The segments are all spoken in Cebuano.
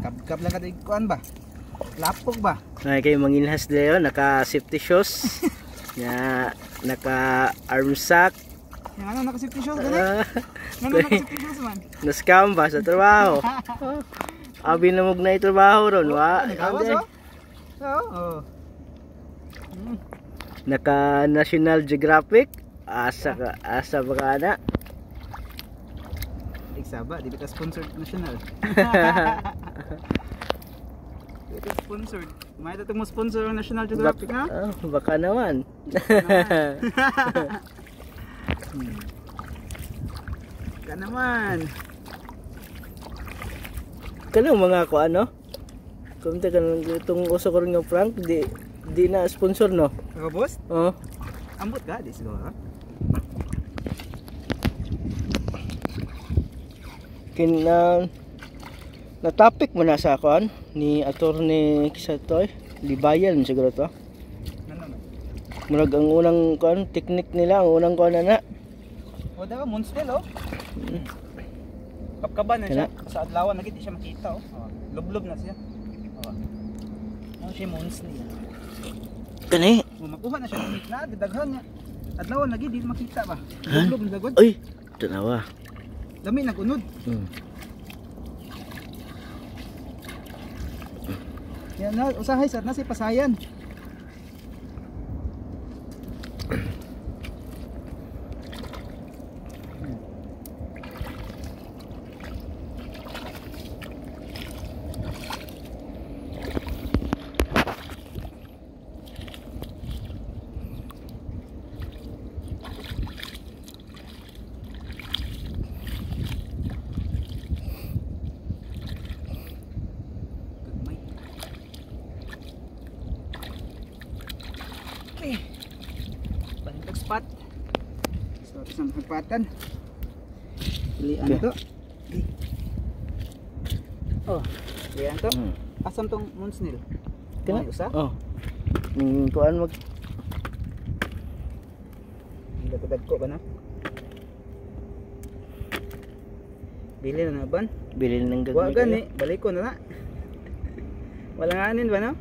Kab lang ka kuan ba? Lapok ba? Ay kayo manginhas dayon, naka safety shoes. Nga naka arm sack. Yang ano naka safety shoes gani? Ano naka safety shoes man? Na-scam ba sa trabaho? Abi na mo na trabaho ron, wa. Nagawas oh. Oo. Oh. Naka National Geographic. Asa ka, asa ba ka na? Iksaba, di ba sponsored national? Di ka sponsored. May tatong mo sponsor ang National Geographic na? Oh, baka naman. Baka naman. Kanang mga ko ano? Kumta kanang itong uso ko rin ng prank, di na sponsor no? Ako boss? Oo. Ambot ka, di siguro. Kin na topic mo na sa kuan ni Attorney Kisatoy Libayan siguro to. Ano man? Murag ang unang kuan technique nila, ang unang kuan na. O daw monster oh. Kapkaban na siya. Sa adlawan lagi di siya makita oh. Oh, lublob na siya. Oh. Ano siya monster niya. Kani? Oh, makuha na siya ng na daghan niya. Adlawan lagi di makita ba. Lublob na dagod. Uy, tanawa. Dami nagunod. Yan na, usahay sa nasi pasayan. Gagmay. Okay. Balik spot. So, ito sa mahagpatan. Pilian Okay. to. Okay. Oh, pilian to. Asam tong moonsnail? Kana? May usa? Oh. Ning kuan mag Dagko ba na? Bili na na ban? Bili ng Wa gagmay. gani, balik ko na na. Walang anin ba no?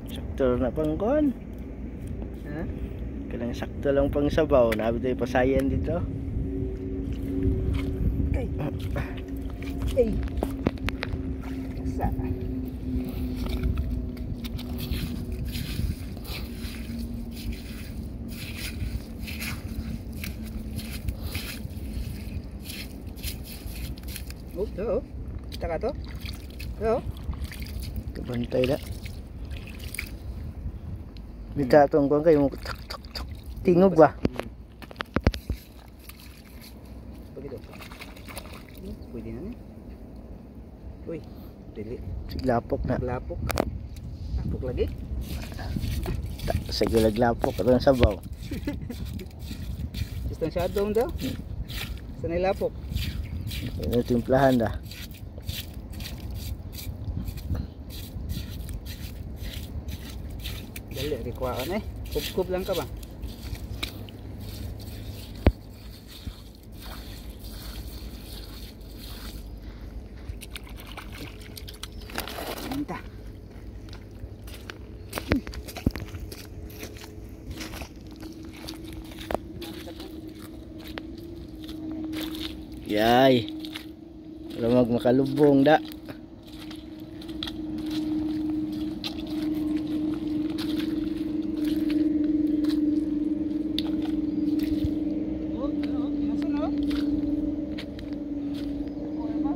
Sakto na pang kuan. Ha? Kanang sakto lang pang sabaw, nabi tayo pasayan dito. Okay. Ay. Sa. Oh, to. Kita ka to? To. Kabantay na. Dito atong kuan kayo mo tok tok tok. Tingog ba? Pagito. Pwede na ni. Uy, dili. Siglapok na. Lapok. Lapok lagi. Sige laglapok atong sabaw. Distansyado daw. Sa nilapok. Ito timplahan da. Dali, rikuhaan eh. Kub-kub lang ka ba? Minta. Yay. Wala mag makalubong da. Oh, oh, nasa na? Oh, ano ba?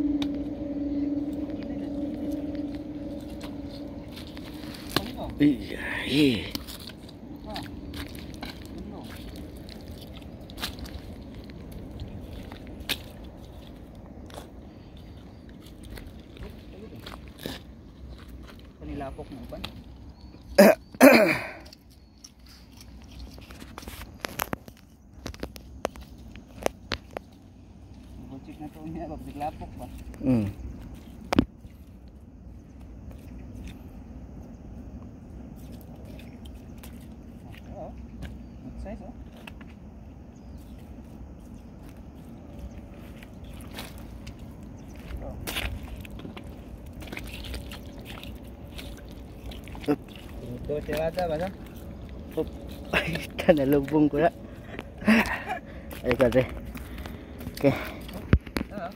Ano? Ay. Ah. Ano? Panilapok mo ba? Butik na to niya, baglapok ba? Oo. Good size oh. Oh. Dote ba sa? Ay, kanalubong ko na. Ay, kadre. Okay. Ah.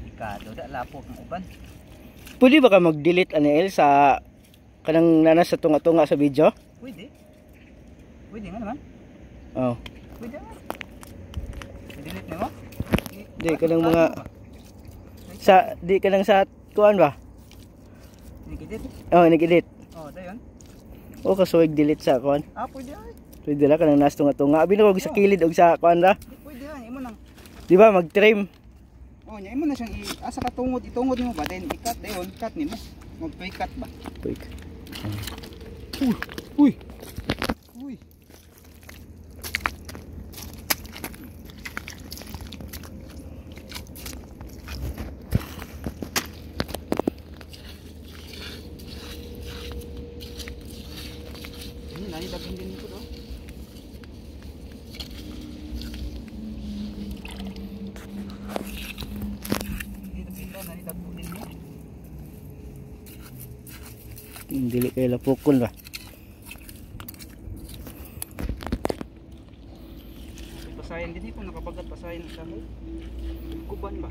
Delikado da lapok ang uban. Pwede ba ka mag-delete aniel sa kanang nana sa tunga-tunga sa video? Pwede. Pwede nga naman. Oh. Pwede nga. I-delete nimo? Di kanang mga sa di kanang sa kuan ba? Nag-edit? Oh, nag-edit. Oh, dayon. Oh, kasuwig delete sa kuan. Ah, pwede ay. Pwede ra kanang nas tunga-tunga. Abi na sa kilid og sa kuan ra. Di, pwede ay. Imo nang. Di ba mag-trim? Oh, nya imo na siyang asa ka tungod, itungod nimo ba then i-cut dayon, cut nimo. Mag-cut ba? Quick. Uy. Uy. Uy. Ini nani daging din ko do. Dito dito nani dagpo din ni. Dili kay lapukon ba. Pasayan din kung nakabagat pasayan sa kahoy. Kuban ba?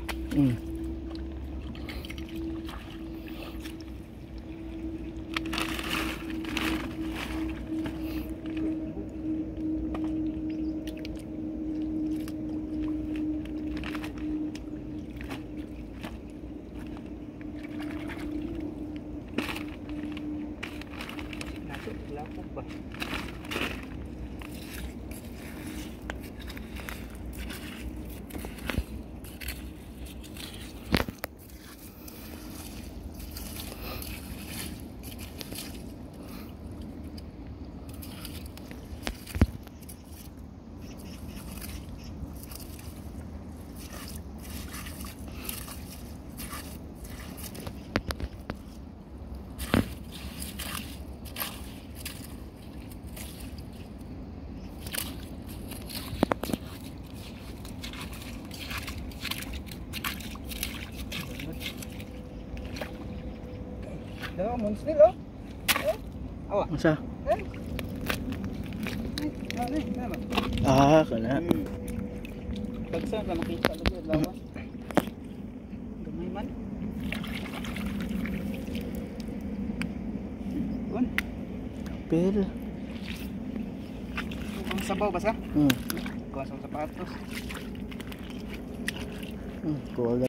Nato, lapok ba? Daw, monster oh. Oh. Awa. Unsa? Eh. Ay, ano eh, ano ba? Ah, kana. Pagsa na makita lagi adlaw. Gamay man. Un, Pero ang sabaw ba sa? Kuha sa sapatos. Kuha.